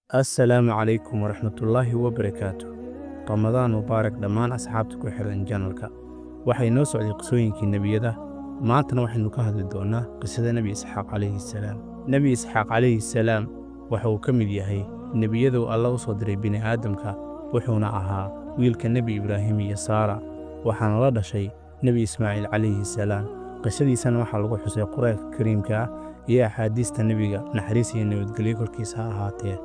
Assalaamu calaykum waraxmatullaahi wabarakaatu. Ramadaan mubaarak dhammaan asxaabta ku xiran channelka. Waxay noo socday qisooyinkii nebiyada. Maantana waxaynu ka hadli doonaa qisada Nebi Isxaaq calayhi salaam. Nebi Isxaaq calayhi salaam waxa uu ka mid yahay nebiyada uu Alla u soo diray bini'aadamka, wuxuuna ahaa wiilka Nebi Ibraahim iyo Saara, waxaana la dhashay Nebi Ismaaciil calayhi salaam. Qisadiisana waxaa lagu xusay Qur-aanka Kariimka ah iyo axaadiista nebiga, naxariis iyo nabadgelyo korkiisa ha ahaatee.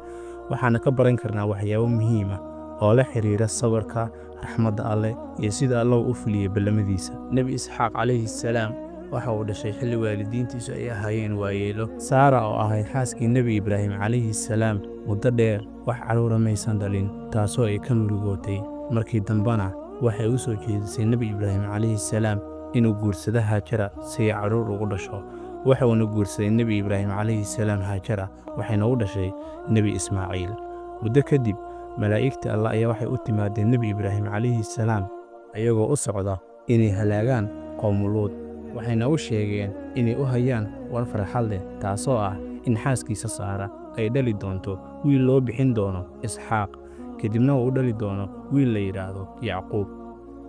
Waxaana ka baran karnaa waxyaabo muhiim ah oo la xiriira sabarka, raxmadda Alleh iyo sida Allah u fuliyey ballamadiisa. Nebi Isxaaq calayhi salaam waxa uu dhashay xilli waalidiintiisu ay ahaayeen waayeelo. Saara oo ahayd xaaskii Nebi Ibraahim calayhi salaam muddo dheer wax carruura maysan dhalin, taasoo ay ka murugootay. Markii dambena waxay u soo jeedisay Nebi Ibraahim calayhi salaam inuu guursado Haajara si ay carruur ugu dhasho. Waxa uuna guursaday Nebi Ibraahim calayhi salaam Haajara, waxayna u dhashay Nebi Ismaaciil. Muddo kadib, malaa'igta Allah ayaa waxay u timaadeen Nebi Ibraahim calayhi salaam ayagoo u socda inay halaagaan qowmu Luud. Waxayna u sheegeen inay u hayaan war farxad leh, taasoo ah in xaaskiisa Saara ay dhali doonto wiil loo bixin doono Isxaaq, kadibna uu u dhali doono wiil la yidhaahdo Yacquub.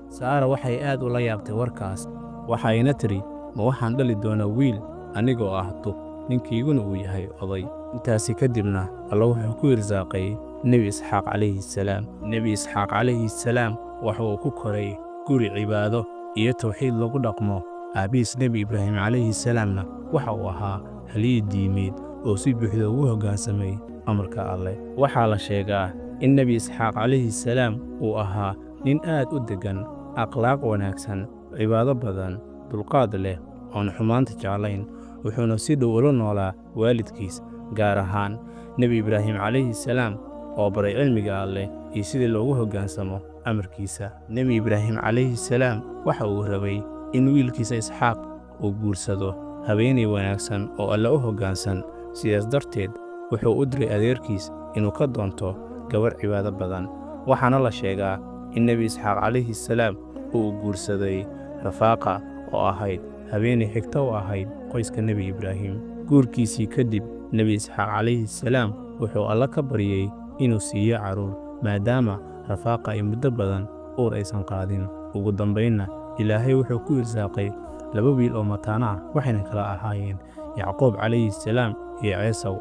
Saara waxay aad ula yaabtay warkaas, waxayna tidhi, "Ma waxaan dhali doonaa wiil anigoo ah duq, ninkayguna uu yahay oday?" Intaasi kadibna Alla wuxuu ku irsaaqay Nebi Isxaaq calayhi salaam. Nebi Isxaaq calayhi salaam waxa uu ku koray guri cibaado iyo tawxiid lagu dhaqmo. Aabbihiis Nebi Ibraahim calayhi salaamna waxa uu ahaa halyeey diimeed oo si buuxda ugu hoggaansamay amarka Alleh. Waxaa la sheegaa in Nebi Isxaaq calayhi salaam uu ahaa nin aad u deggan, akhlaaq wanaagsan, cibaado badan, dulqaad leh, oon xumaanta jeclayn. Wuxuuna si dhow ula noolaa waalidkiis, gaar ahaan Nebi Ibraahim calayhi salaam oo baray cilmiga Alleh iyo sidii loogu hoggaansamo amarkiisa. Nebi Ibraahim calayhi salaam waxa uu rabay in wiilkiisa Isxaaq uu guursado haweeney wanaagsan oo Alle u hoggaansan. Sidaas darteed wuxuu u diray adeerkiis inuu ka doonto gabarh cibaado badan. Waxaana la sheegaa in Nebi Isxaaq calayhi salaam uu guursaday Rafaaqa oo ahayd haweeney xigto u ahayd qoyska Nebi Ibraahim. Guurkiisii kadib, Nebi Isxaaq calayhi salaam wuxuu Alle ka baryey inuu siiyo carruur, maadaama Rafaaqa ay muddo badan uur aysan qaadin. Ugu dambaynna Ilaahay wuxuu ku irsaaqay laba wiil oo mataano ah, waxayna kala ahaayeen Yacquub calayhi salaam iyo Ceesaw.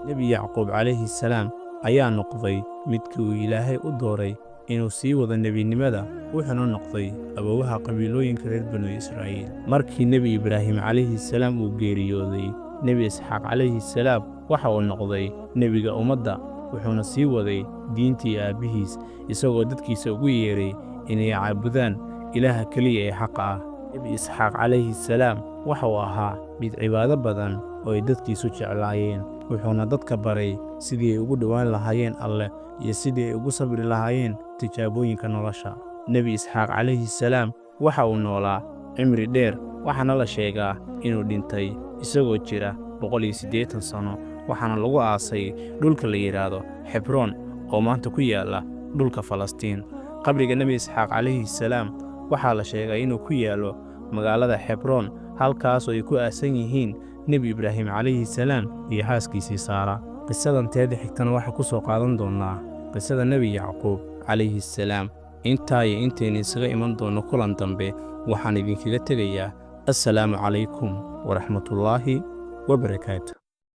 Nebi Yacquub calayhi salaam ayaa noqday midkii uu Ilaahay u dooray inuu sii wado nebinimada, wuxuuna noqday awoowaha qabiilooyinka reer Banu Israa'iil. Markii Nebi Ibraahim calayhi salaam uu geeriyooday, Nebi Isxaaq calayhi salaam waxa uu noqday nebiga ummadda, wuxuuna sii waday diintii aabbihiis, isagoo dadkiisa ugu yeeray inay caabudaan Ilaaha keliya ee xaqa ah. Nebi Isxaaq calayhi salaam waxa uu ahaa mid cibaado badan oo ay dadkiisu jeclaayeen, wuxuuna dadka baray sidii ay ugu dhowaan lahaayeen Alleh iyo sidii ay ugu sabri lahaayeen tijaabooyinka nolosha. Nebi Isxaaq calayhi salaam waxa uu noolaa cimri dheer, waxaana la sheegaa inuu dhintay isagoo jira 180 sano, waxaana lagu aasay dhulka la yidhaahdo Xebroon oo maanta ku yaalla dhulka Falastiin. Qabriga Nebi Isxaaq calayhi salaam waxaa la sheegaa inuu ku yaallo magaalada Xebroon, halkaasoo ay ku aasan yihiin Nebi Ibraahim calayhi salaam iyo xaaskiisii Saara. Qisadan teeda xigtana waxaa ku soo qaadan doonnaa qisada Nebi Yacquub calayhi salaam. Intaa iyo intaynu isaga iman doonno kulan dambe, waxaan idinkaga tegayaa assalaamu calaykum waraxmatullaahi wabarakaatu.